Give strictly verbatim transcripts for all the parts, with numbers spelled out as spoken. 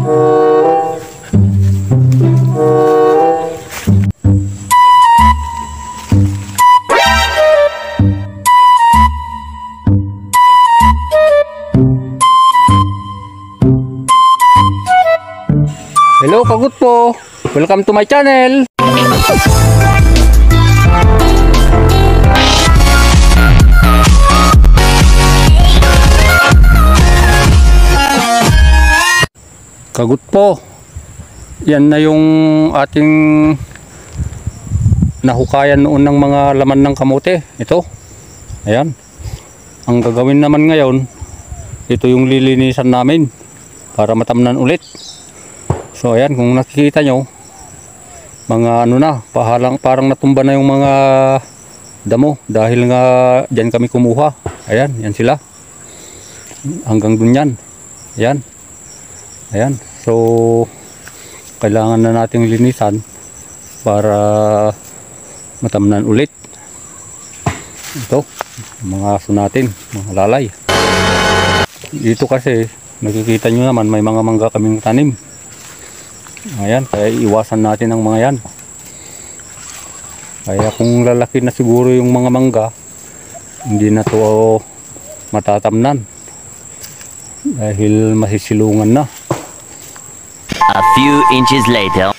Hello, kagutpo. Welcome to my channel. Kagutpo. Yan na yung ating nahukayan noon ng mga laman ng kamote. Ito. Ayan. Ang gagawin naman ngayon, ito yung lilinisan namin para matamnan ulit. So ayan, kung nakikita nyo, mga ano na, pahalang, parang natumba na yung mga damo dahil nga dyan kami kumuha. Ayan, yan sila. Hanggang dun yan. Ayan. Ayan. So, kailangan na nating linisan para matamnan ulit. Ito, mga aso natin, mga lalay. Dito kasi, nakikita nyo naman, may mga mangga kaming tanim. Ayan, kaya iiwasan natin ang mga yan. Kaya kung lalaki na siguro yung mga mangga, hindi na to matatamnan dahil masisilungan na. A few inches later.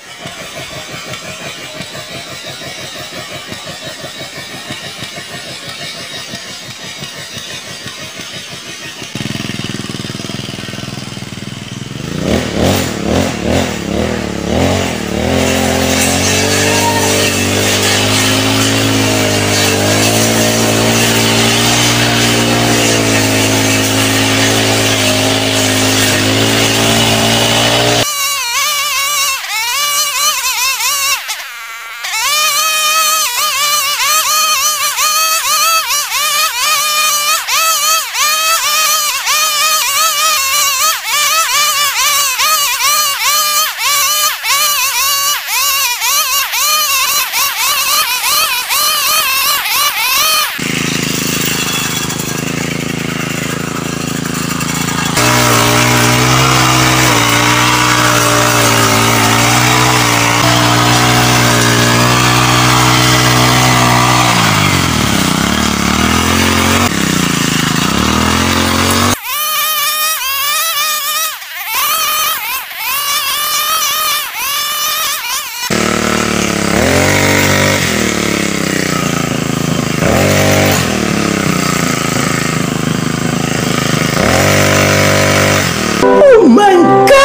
Oh my God!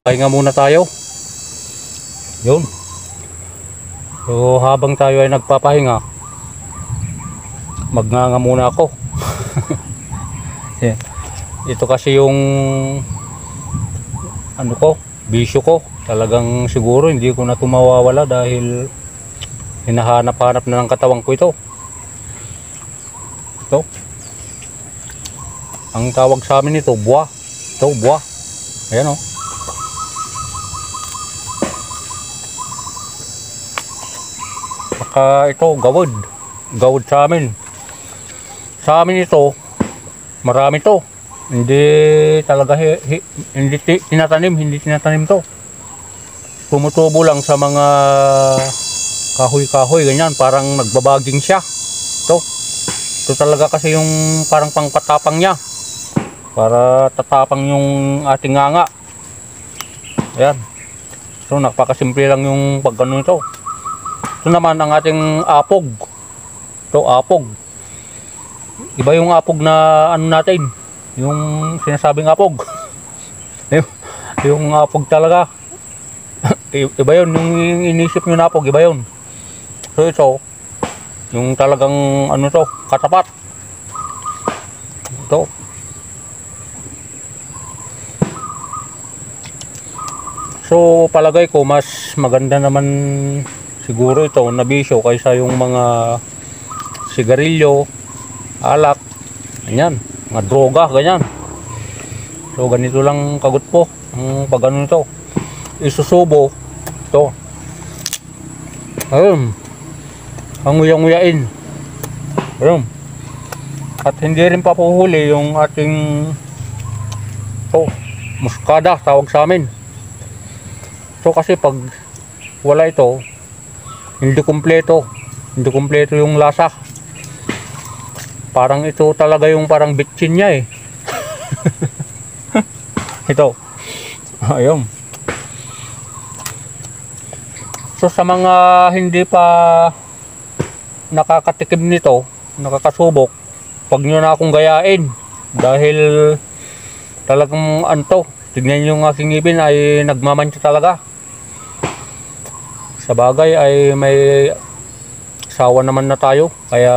Pahinga muna tayo. Yun. So, habang tayo ay nagpapahinga, magnganga muna ako. Yan. Ito kasi yung ano ko, bisyo ko. Talagang siguro hindi ko na ito mawawala dahil hinahanap-hanap na ng katawan ko ito. Ito. Ang tawag sa amin ito, buwa. Ito, buwa. Ayan, oh. Saka ito, gawad. Gawad sa amin. Sa amin ito, marami to. Hindi talaga hi-, hi-, hindi ti-, tinatanim, hindi tinatanim to. Tumutubo lang sa mga kahoy-kahoy, ganyan, parang nagbabaging siya. Ito. Ito talaga kasi yung parang pangpatapang niya. Para tatapang yung ating nganga. Ayan. So, napakasimple lang yung pagkano nito. Ito naman ang ating apog. Ito, apog. Iba yung apog na ano natin. Yung sinasabing apog. Yung, Yung apog talaga, i-, iba yun. Yung inisip nyo na apog, iba yun. So ito, yung talagang ano to, katapat. Ito. So, palagay ko, mas maganda naman siguro ito na bisyo kaysa yung mga sigarilyo, alak, ganyan, mga droga, ganyan. So, ganito lang kagutpo ang pag-ano nito. Isusubo ito. Ayun. Ang nguya-nguyain. Ayun. At hindi rin papuhuli yung ating, to, muskada, tawag sa amin. So, kasi pag wala ito, hindi kumpleto. Hindi kumpleto yung lasa. Parang ito talaga yung parang bitchin niya eh. Ito. Ayun. So, sa mga hindi pa nakakatikim nito, nakakasubok, wag nyo na akong gayain. Dahil talagang anto, tignan nyo ang aking ngipin ay nagmamantsa talaga. Sa bagay ay may asawa naman na tayo. Kaya,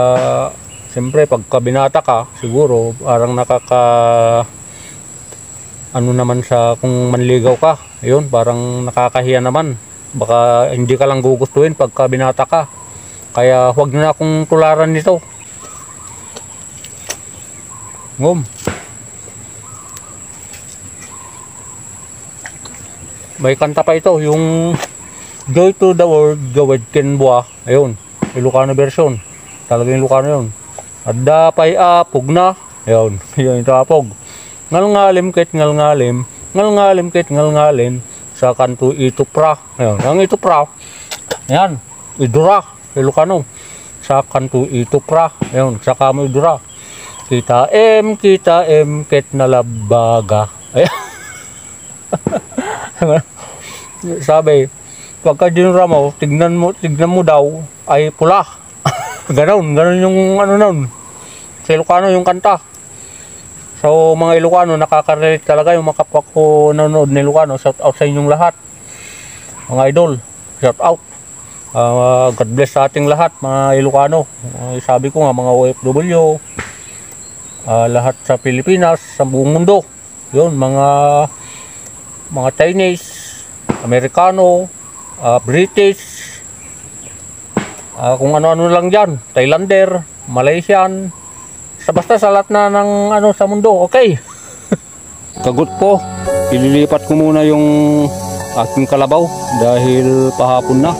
siyempre, pagka binata ka, siguro, parang nakaka-, ano naman sa kung manligaw ka. Ayun, parang nakakahiya naman. Baka hindi ka lang gugustuhin pagka binata ka. Kaya huwag nyo na akong tularan nito. Ngum. May kanta pa ito, yung Joy to the World, Gawad Ken Bua. Ayun, Ilocano version. Talagang Ilocano yun. Adda pay apog na. Ayun, yun ito apog. Ngalngalim ket ngalngalim, ngalngalim ket ngalngalim, sa kanto itupra. Ayun, ang itupra, yan, idura, Ilocano. Sa kanto itupra, ayun, sa kamo idura. Kita em, kita em, ket nalabaga. Ayun. Sabi, pagka dinura mo, tignan mo, tignan mo daw, ay pula. Ganon, ganon yung ano nun. Sa Ilocano, yung kanta. So, mga Ilocano, nakaka-relate talaga yung mga kapwa ko nanonood na Ilocano. Shout out sa inyong lahat, mga idol. Shout out. Ah, God bless sa ating lahat, mga Ilocano. Ah, sabi ko nga, mga O F W, ah, lahat sa Pilipinas, sa buong mundo. Yun, mga, mga Chinese, Amerikano, ah, British, ah, kung ano-ano lang dyan, Thailander, Malaysian, sa basta sa lahat na ng ano sa mundo, okay? Kagut po, ililipat ko muna yung aking kalabaw dahil pahapon na.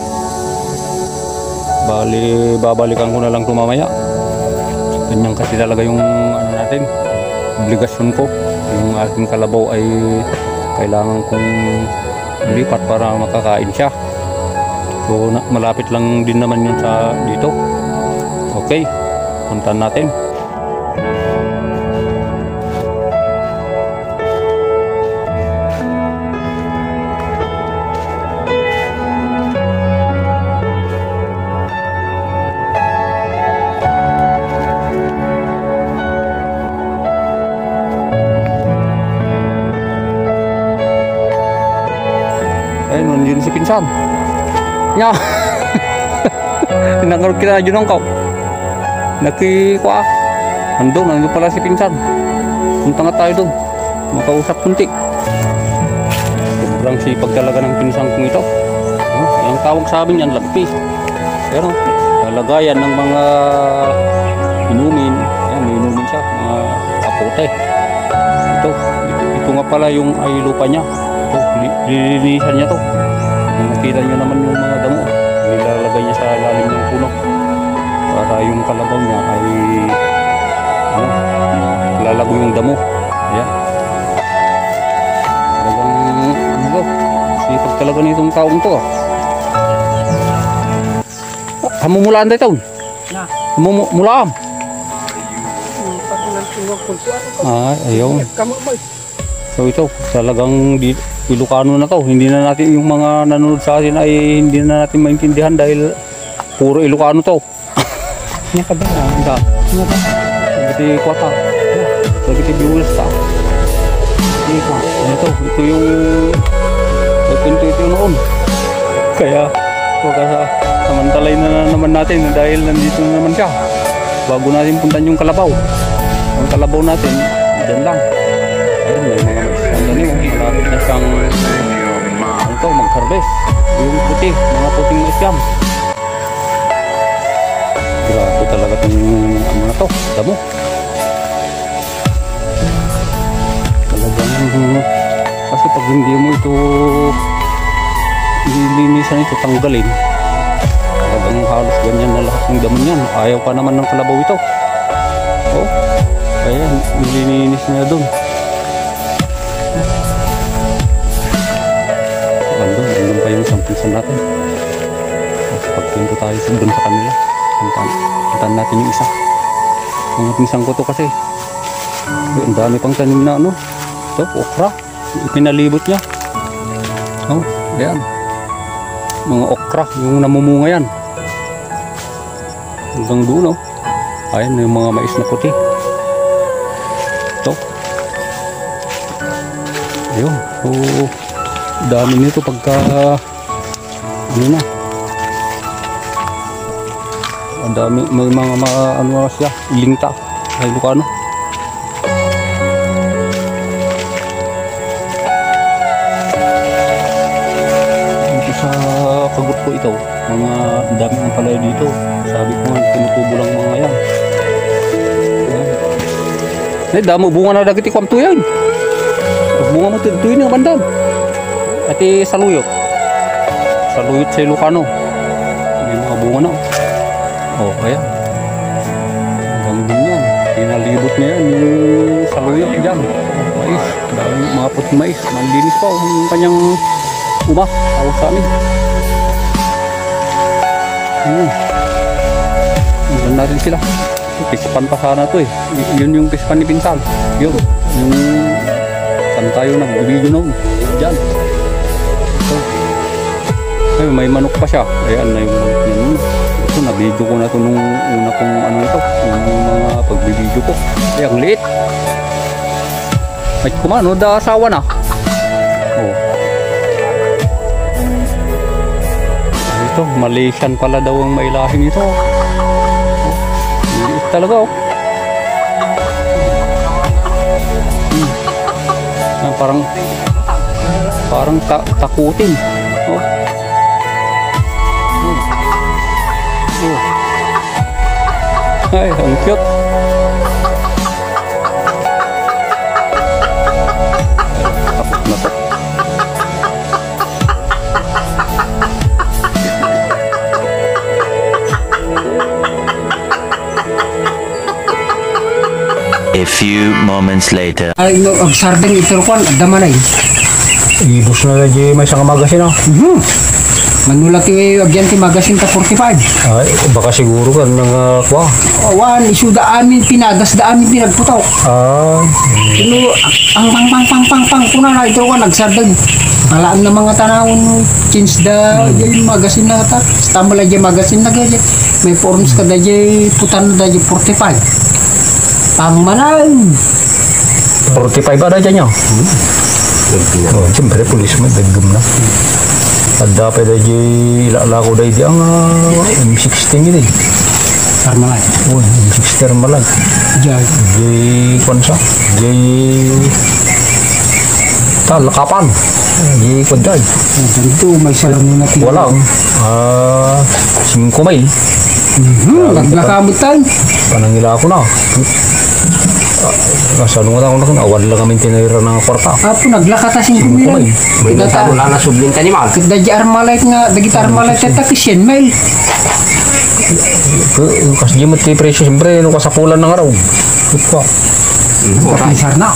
Bali, babalikan ko na lang ito mamaya. Ganyan kasi talaga yung ano natin, obligasyon ko. Yung aking kalabaw ay kailangan kong ilipat para makakain siya. So, na, malapit lang din naman yun sa dito. Okay, puntahan natin. Ayun, nandiyan si Pinsan. Nya. Nakarot kita na dyan ko. Nakikwa. Nandun, nandun pala si Pinsan. Punta nga tayo doon. Makausap kunti. Sobrang sipag talaga ng pinsan kong ito. Oh, yung tawag sa amin yan, lagpi. Pero, lalagayan ng mga inumin. Ayan, may inumin siya, mga kapote. Ito, ito, ito nga pala yung ay lupa niya. Ito, li-, lilinisan niya to. Kung nakita niyo naman yung mga damo, nilalagay niya sa lalim ng puno. Para yung kalabaw niya ay, ano, lalago yung damo. Ayan. Talagang, ano to, sipag talaga nitong taong to, ah. Hamumulaan tayo, taon. Na. Hamumu-, mulaam. Yung patulang tingog kung kuwan ko. Ah, ayun. Kamu, boy. So ito, talagang di, Ilocano na to. Hindi na natin, yung mga nanonood sa atin ay hindi na natin maintindihan dahil puro Ilocano to. Nya ka ba? Ah, ito. Nya ka? Dagiti kuwata. Dagiti viewers ta. Ito, ito yung, ito, ito, ito noon. Kaya, wakas, ah, samantalain na naman natin dahil nandito na naman siya. Bago natin puntan yung kalabaw. Ang kalabaw natin, dyan lang. Ayun, may mga mais ang tanim, oh. Malapit na siyang, ano to, mag-harvest. Yung puti, mga puting mais yan. Grabe talaga tong, ano na to, damo. Talagang, kasi pag hindi mo ito lilinisan, ito tanggalin, talagang halos ganyan na lahat ng damo niyan. Ayaw pa naman ng kalabaw ito. Oh, ayan, nililinis niya doon. Andun, andun pa yung isang pinsan natin. Pagpinto tayo sa, dun sa kanila. Puntahan, puntahan natin yung isa. Mga pinsan ko to kasi. Uy, ang dami pang tanim na ano. Ito, okra. Pinalibot niya. Oh, ayan. Mga okra, yung namumunga yan. Hanggang doon, oh. Ayan, yung mga mais na puti. Ito. Ayun. So, dami nito pagka, ano na. Ang dami, may mga ma-, ano na siya, ilingta. Sa Ilocano. Dito sa kagot ko ito, mga dami ng palay dito. Sabi ko nga, tinutubo lang mga yan. Ayan. Ay, damo bunga na dagiti kuam tuyen. Bunga mo tuyen nga bandam. Ati saluyot. Saluyot sa Ilocano. May mga bunga na. Oh, ayan. Hanggang din yan. Pinalibot niya yan, yung saluyot dyan. Mais. Daming mga puting mais. Manlinis pa, oh, yung kanyang uma. Tawag sa amin. Hmm. Hanggang natin sila. Pispan pa sana to eh. Y-, yun yung pispan ni Pinsan. Yun. Yung saan tayo nag-video noon. Diyan. Ito. Ay, may manok pa siya. Ayan na yung manok niya. Hmm. Ito, na-video ko na to nung una kong ano ito. Yung mga pagbibideo ko. Ay, ang liit. Ay, kumano, da asawa na. Oh. Ito, Malaysian pala daw ang mailahi nito. Liit talaga, oh. Hmm. Ah, parang, parang ta-, takutin. Oh. Hmm. Oh. Ay, ang cute. Tapos na to. A few moments later. Ay, no, agsardeng iti rukuan, adda manay. Ibus na di may sanga magasin, ah. Mhm. Manula ti, agyan ti magasin ta forty-five. Ay, baka siguro kan nga, kua. Awan, isuda amin pinagas, da amin pinagputok. Ah. Pero, ang pang, pang, pang, pang, pang, kuna na ito ka, nagsardeng. Alaan na mga tanawon, change da, Hmm. Jay, magasin na ta. Tambal a jay magasin na, jay. May forms ka da, jay, putan da, jay, forty-five. Pangmanay. Forty-five ada dyan, yo? Hmm. Oh, siyempre, pulis mo, dagum na. Adda pa da, jay, lalako da, di ang, ah, M sixteen ini. Armalite. Oh, M sixteen Armalite. Jay. Jay, kwan sa? Jay, tal, kapan? Jay, kwan dyan. Oh, ganito, may sarang na Wala, oh. Ah, singko mil. Mhm, naglaka mo tayo. Panangila ko na. Nasa nung ako na, awan lang kami tinira ng kwarta. Apo, naglaka ta singko mil. Singko mil. May Data. Wala na subling kaniman. Kada di Armalite nga, dagiti Armalite ta, sien mil. Kas di mo ti presyo, siyempre, nung kasapulan ng araw. Ito. Patisar na.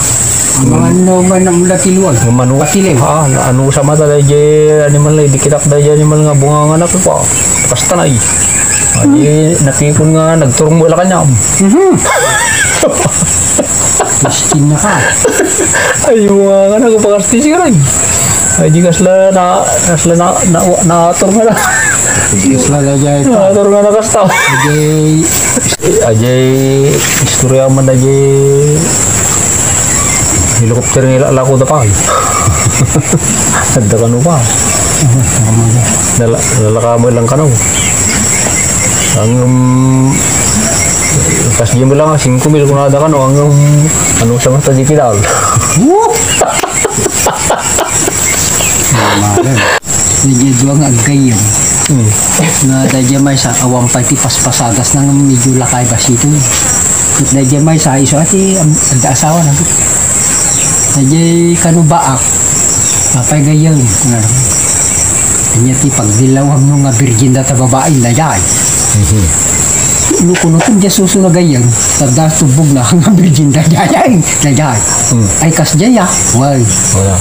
Ang mga ano man ang mula tiluan. Yung manu-, Patiling. Ah, na-, ano sa mata, dahil di animal na, di kitak dahil di animal nga bunga nga na, pa. Kasta na, eh. Ay, napikon nga, nagturong mo ila kanya. Mhm. Miskin na ka. Ay, yung mga nga, nagpakasti siya rin. Ay, di kasla na, kasla na, na, naator nga na. Di kasla na dyan ito. Naator nga na kasta. Ajay, ajay, istorya man ajay. Helicopter nga ilalako da pa. Adda kano pa. Nala-, lalaka mo lang kano. Ang, um, kas di mo lang, singko mil kunada kano. Ang, um, ano sa mata di pedal. Medyo dua nga aggayyem. Hmm. Nga daydiay maysa, awan pay ti paspasadas na nga medyo lakay basito. Ket daydiay maysa, isu a ti am-, adda asawana. Daydiay kano baak, apay gayyem. Ania ti pagdillawam no nga birgin data babaen daydiay? Mhm. No kuno ti dia suso na gayyem, tadda tubbog na nga birgin daydiay. Daydiay. Hmm. Ay, kasdiay, ah. Way. Wala.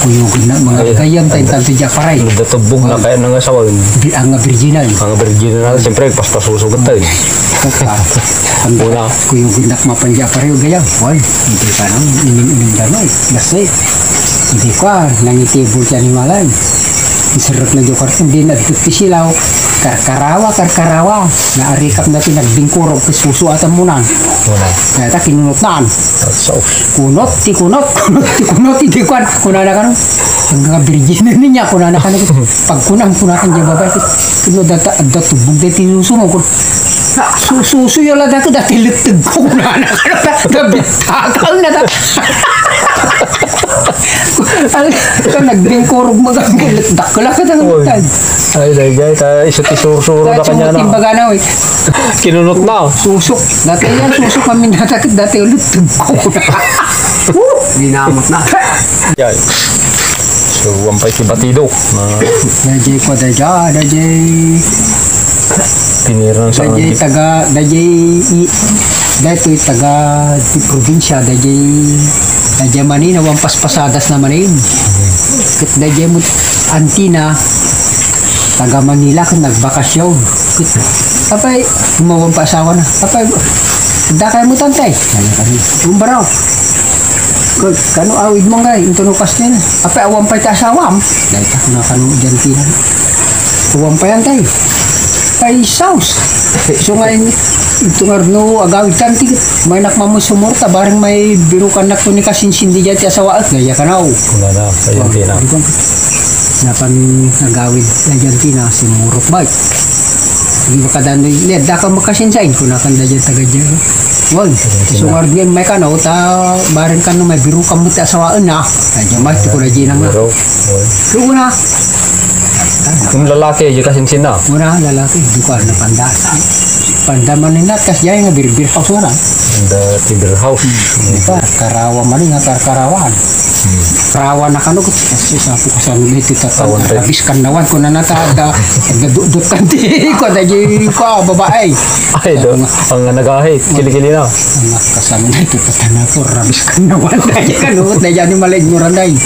Kuyogen na, mga gayyem, tayo tanto dia, paray. Nadatubbog na kaya nga sawan. Di, ang nga virginal. Ang virginal, siyempre, paspasusugat tayo. Kaka, ang Wala. Kuyogen na, mapan dia, paray, gayyem. Way, hindi ka nang inim-inim na, no? Kasi, hindi ko, ah, nangitibol ti animalan. Isirrek na di karton, di nagtut ti silaw. Karkarawa, karkarawa. Naarikap na ti nagbingkurog, kasusuatan mo nan. Wala. Kaya ta, kinunot naan. At sauce. Kunot, ti kunot, kunot, ti kunot, ti kuan. Kunana kano, hanggang virgin na niya, kunana kano, pag kunang, kunana kan dia babae, kuno data, adda tubog, dati susu mo, kun, su-, susu yo la dati, dati letteg ko, kunana kano, ta, gabi, takal na ta. Al-, ka nagbingkurog, magambilit, dakla ka ta, Oy. Ay, daydiay, ta, isu ti sursuro na kanya na. Timbaga na, oy. Kinunot na. Susok. Dati yan, susok kami natakit. Dati ulit, tugko. Ginamot na. Yan. So, awan pay ti batido. Na Dayjay ko, dayjay, dayjay. Tinira sa Dayjay taga, dayjay, i-, daytoy taga ti probinsya, dayjay, dayjay manin, awan paspasadas na manin. Ket dayjay mo, antina, taga Manila ket nagbakasyon. Ket, apay, kumawan pa asawa na. Apay, dakay mo tantay. Kaya kami, umbaraw. Ket, kano awid mo ngay, intono kastin. Apay, awan pay ta asawam. Dayta, kuna kano diyan tina. Awan pay antay. Ay, saus. So nga, ito nga, no, agawid kan ti, may nakmamusumor, ta, bareng may birukan na to ni kasinsin di dyan ti asawa, at gaya ka na, oh. Kuna na, ayun, tina. Napan agawid na dyan, tina, si Murot Bay. Hindi makadano, ne, da ka makasinsain, kuna kan da dyan, taga dyan. Wan, so nga, may kano, ta, bareng kano, may birukan mo ti asawaan na. Ay, dyan, may, tukula dyan nga. Biro, wan. Luguna. Yung lalaki, yung kasinsin na. Una, lalaki, di ko alam, panda. Panda man ni Nat, kas dyan nga birbir house wala. Panda ti beer house. Di ba? Karawa man nga, karkarawan. Karawa na kano, kasi sa po kasano na ito tatang, Awan, rabis kan nawan, kung nanata, da, da, dudut kan ti, ko, da, di ko, babae. Ay, do, ang nagahit, kilikili na. Ang kasano na ito tatang ako, rabis kan nawan, da, di kano, da, di ano, malaignoran, da, eh.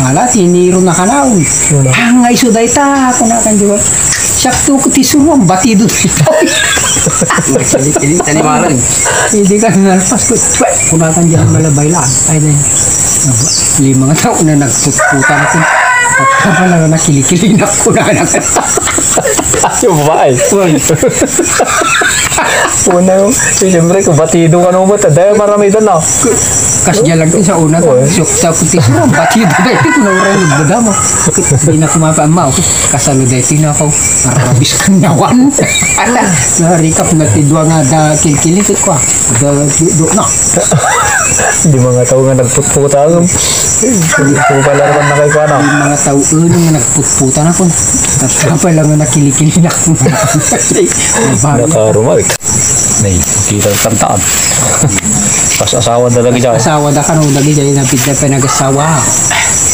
Ala, tiniro na kanaon. Wala. Ang nga isu dayta, kunakan di ba? Siak to ko ti suruan, batido dayta. Nagsilit-silit sa limaran. Hindi ka nalpas ko. Kunakan di ang malabay lang. Ay, na. Lima nga tao na nagputputan ako. At ka pala na nakilikili na kunakan. Yung babae. Uy. Una yung, siyempre, kung batido ka naman, dahil maramitan na. Kas dyan lang sa una, Oy. Sukta ko ti sura, bati da, iti ko na orang nagdadama. Di na kumapa, ama, kasano da, iti na ako, rabis kan nawan. Ala, narikap na ti dua nga da, kilkilikit ko, ah. Da, do, do, na. Di mga tao nga nagputputa, um. Kung pala naman na kayo, ano? Di mga tao, ano nga nagputputa na ko. Tapos pala nga nakilikili na ako. Nakarumalik. Nay, kita tantaan. Pas asawa da lagi dyan. Asawa da kano lagi dyan, napid da pa nag-asawa.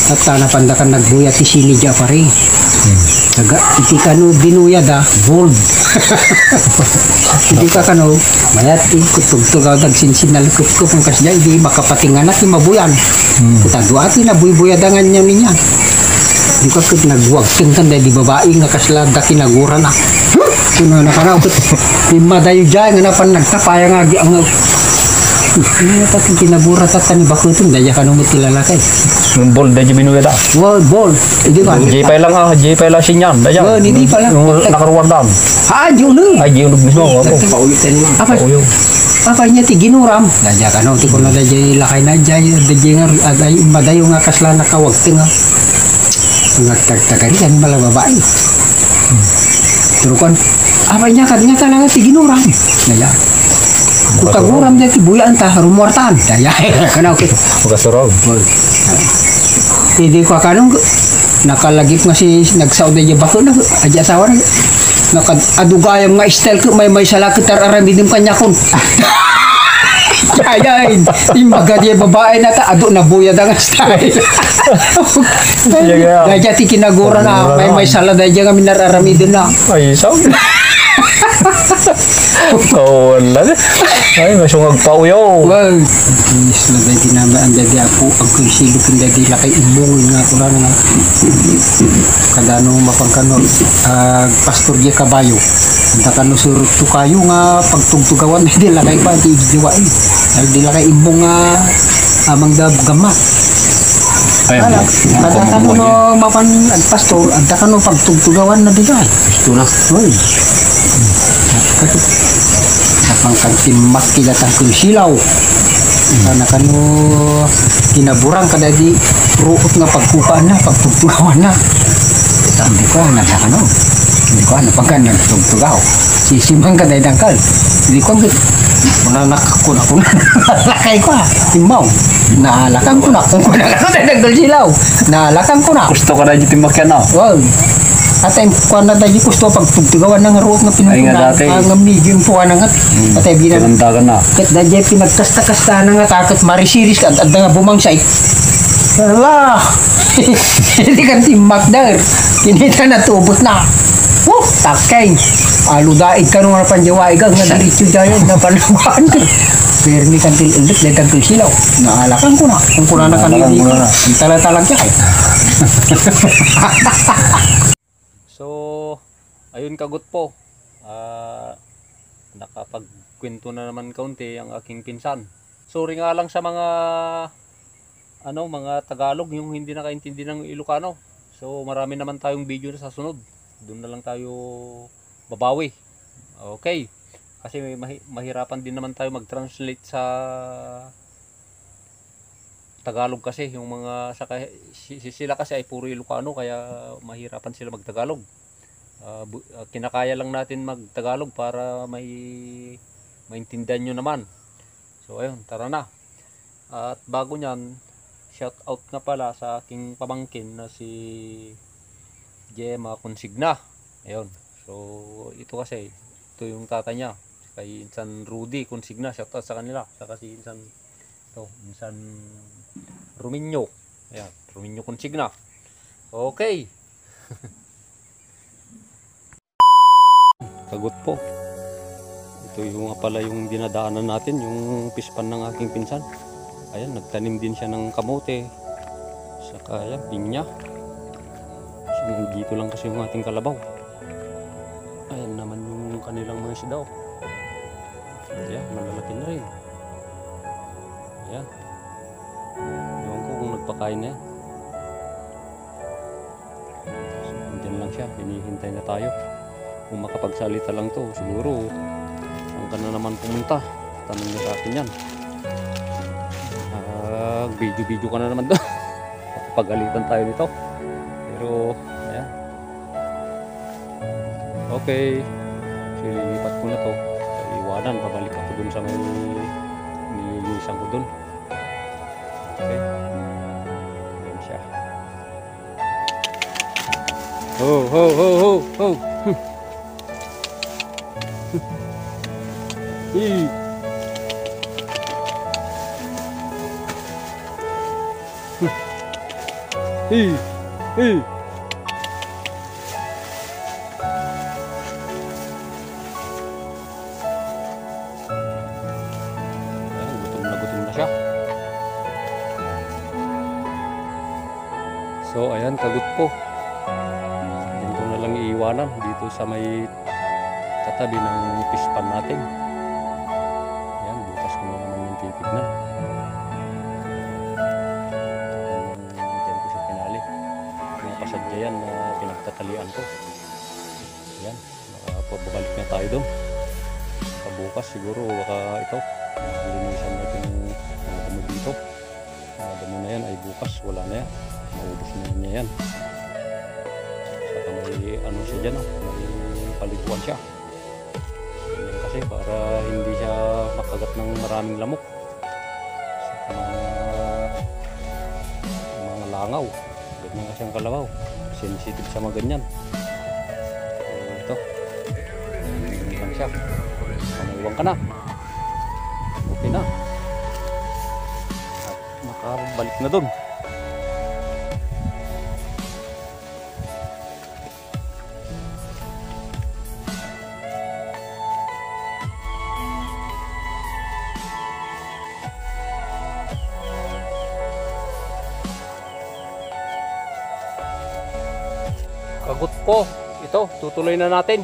At tana panda kan nagbuya ti sili dyan, pare. Hmm. Naga, iti kano binuya da, gold. Iti ka kano, mayat, ikutugtugaw, nagsinsin na likot ko, kung kas dyan, di makapatingan na, ti mabuyan. Hmm. Kutadua, ti nabuybuya da nga niya niya. Di ka ket nagwagteng kan, di babae nga kasla, da kinagura na. Kuna na kanaw ket, ti madayo jay nga napan nagtapaya nga agi-, ang, ano ta ti kinabura ta, tani bakuten, daya kano met ti lalaki. Ball, daydi binuya da. Ball, ball. Hindi ba? Jay pa lang, ah, Jay pa lang sinyan. Daydi. Ball, hindi pa lang. Yung nakaruwar daan. Ah, yun na. Ay, yun mismo. Opo. Pauyo tayo naman. Apa? Pauyo. Apa niya ti ginuram? Daydi ka, no? Ti ko na daydi lakay na daydi, daydi nga, aday, madayo nga kasla nakawag ti nga. Nga tagtagari, yan pala babae. Turukan. Apa niya, kat niya talaga ti ginuram. Daydi. Kung kaguram daydi, buyaan ta, rumuartan. Daydi. Kana, okay. Magkasurog. Oy. Hindi ko akanong nakalagip nga si nagsaw na daydi bako na, adi asawa na. Nakad-, adugayam nga style ko, may, may salakit ar-aramidem kanyakon. Ay, ay, imbaga di babae na ta, adu na buya da nga style. Sige, ah. Daydi ti kinagura na, may, may sala daydi nga minararamidem na. Ay, saw. Oh, wala. Ay, masungag pa uyo. Wow. Inis na daydi naman ang daydi apo, ang konsilyo ken daydi lakay immong nga kuna nga. Kadano mapangkano, ah, Pastor G Kabayo. Anta kano surot to kayo nga pagtugtugawan, daydi lakay pa, di idiwa, eh. Daydi lakay immong nga amang da gamma. Ay, ala, ang kada kano pamumuhay. No mapan, ag pastor, anta kano pagtugtugawan na daydi. Ito na. Hoy. Napangkagtimmak ti datang ken silaw. Sana kano kinaburang kadaydi ruot nga pagkupaanna, pagtugtugawanna. Sabi ko, "Nasa kano?" Hindi ko, "Ano pagka nagtugtugaw?" Sisimang ka daydi dangkal. Hindi ko, "Mananak ko na, ko na." Lakay ko, ah. Timaw. Nalakan ko na. Kung kuna ka daydi dangkal silaw. Nalakan ko na. Gusto ka na dito makyan, ah. Wow. Atay, kuwan na tayo gusto pagtugtugawan ng ruot nga pinuntunan. Ay, nga dati. Ah, nga medium po, ano nga. Hmm. Atay, bilang pinuntagan na. Ket da jay pinagkasta-kasta na nga takot marisiris ka, at nga bumangsay. Ala! Hindi ka timmakder. Kinita na tubot na. Oh, takeng. Aludaig ka nung napanjawaig ang nga diritso dyan, napanawan. Pero ni kantil ulit, dahil kantil silaw. Naalakan ko na. Kung kuna na kanil dito. Ang talatalag ka. So, ayun, kagutpo. Ah, nakapagkwento na naman kaunti ang aking pinsan. Sorry nga lang sa mga, ano, mga Tagalog yung hindi nakaintindi ng Ilocano. So, marami naman tayong video na sa sunod. Doon na lang tayo babawi. Okay. Kasi mahi-, mahirapan din naman tayo mag-translate sa Tagalog kasi, yung mga sa ka-, si-, si-, sila kasi ay puro Ilocano, kaya mahirapan sila magtagalog. Ah, bu-, ah, kinakaya lang natin magtagalog para may maintindihan nyo naman. So, ayun, tara na. At bago niyan, shout out nga pala sa aking pamangkin na si Gemma Consigna. Ayun. So, ito kasi, ito yung tatay niya. Kay Insan Rudy Consigna, shout out sa kanila. Saka si Insan, ito, Insan Rominio. Ayan, Rominio Consigna. Okay. Kagutpo. Ito yung nga pala yung dinadaanan natin, yung fish pond ng aking pinsan. Ayan, nagtanim din siya ng kamote. Saka, ayan, pinya. So, nandito lang kasi yung ating kalabaw. Ayan naman yung kanilang mga isda, oh. Ayan, malalaki na rin. Ayan. Ewan ko kung nagpakain na yan. So, andyan lang siya, hinihintay na tayo. Kung makapagsalita lang to, siguro, saan ka na naman pumunta? Tanong niya sa akin yan. Ah, video-video ka na naman doon. Pagalitan tayo nito. Pero, ayan. Okay. So, lilipat ko na to. Iwanan, pabalik ako dun sa may nililisan ko dun. Okay. Ayan siya. Ho, ho, ho, ho, ho. Hmm. Hi. Hi. Hi. Ayan, gutom na gutom na siya. So, ayan, kagutpo. Dito na lang iiwanan, dito sa may katabi ng fish pond natin. Ayan, bukas ko na naman yung titignan. na pinagtatalian ko. Yan, makapabalik na tayo doon. Sa bukas siguro, baka ito, linisan natin yung mga damo dito. Mga damo na yan ay bukas, wala na yan. Maubos na yan niya yan. Saka may ano siya dyan, oh, may paliguan siya. Ganyan kasi para hindi siya makagat ng maraming lamok. Saka mga, mga langaw. Ganyan kasi ang kalabaw. Sensitive sa mga ganyan. So, ito. Ganyan lang siya. Panguwang ka na. Okay na. At nakabalik na doon. Kagut po. Ito, tutuloy na natin.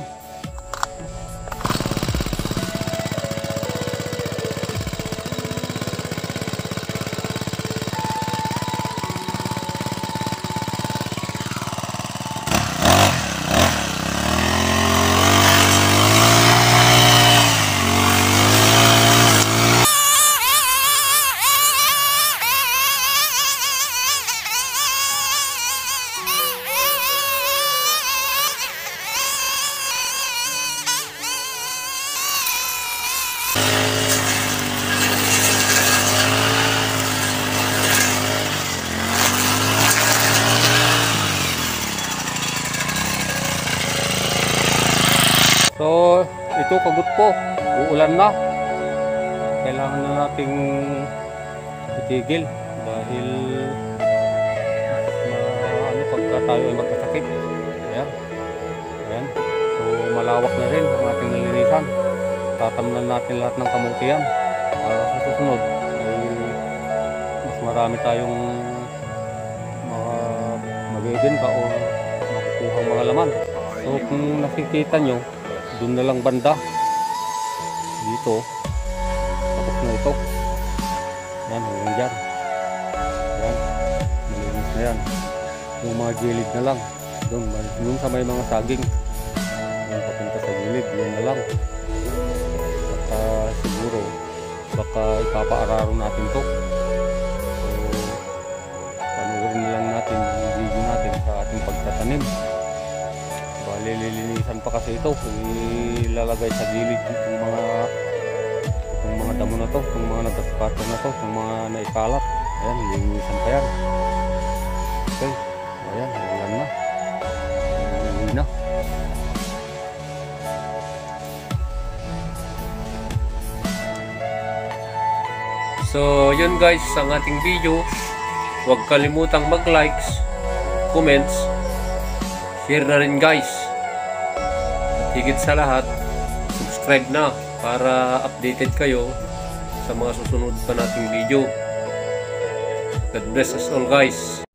So, ito, kagut po, uulan na. Kailangan na nating itigil dahil ma-, ano, pagka tayo ay magkasakit. Ayan. Ayan. So, malawak na rin ang ating nalinisan. Tatamnan natin lahat ng kamutian para sa susunod ay mas marami tayong ma-, mabibenta o makukuha ang mga laman. So, kung nakikita nyo, doon na lang banda. Dito. Tapos na ito. Yan, hanggang dyan. Yan. Malinis na yan. Yung mga gilid na lang. Doon, may-, doon sa may mga saging. Yan, papunta sa gilid. Yan na lang. At, ah, siguro, baka ipapaararo natin to. So, panoorin na lang natin yung video natin sa ating pagtatanim. Bali, lilinisan pa kasi ito. Ilalagay sa gilid itong mga, itong mga damo na to, itong mga nagkakatay na to, itong mga naikalat. Ayan, lilinisan pa yan. Okay. Ayan, ulan na. Uwi na. So, yun guys, ang ating video. Huwag kalimutang mag-likes, comments, share na rin guys. At higit sa lahat, subscribe na para updated kayo sa mga susunod pa nating video. God bless us all guys.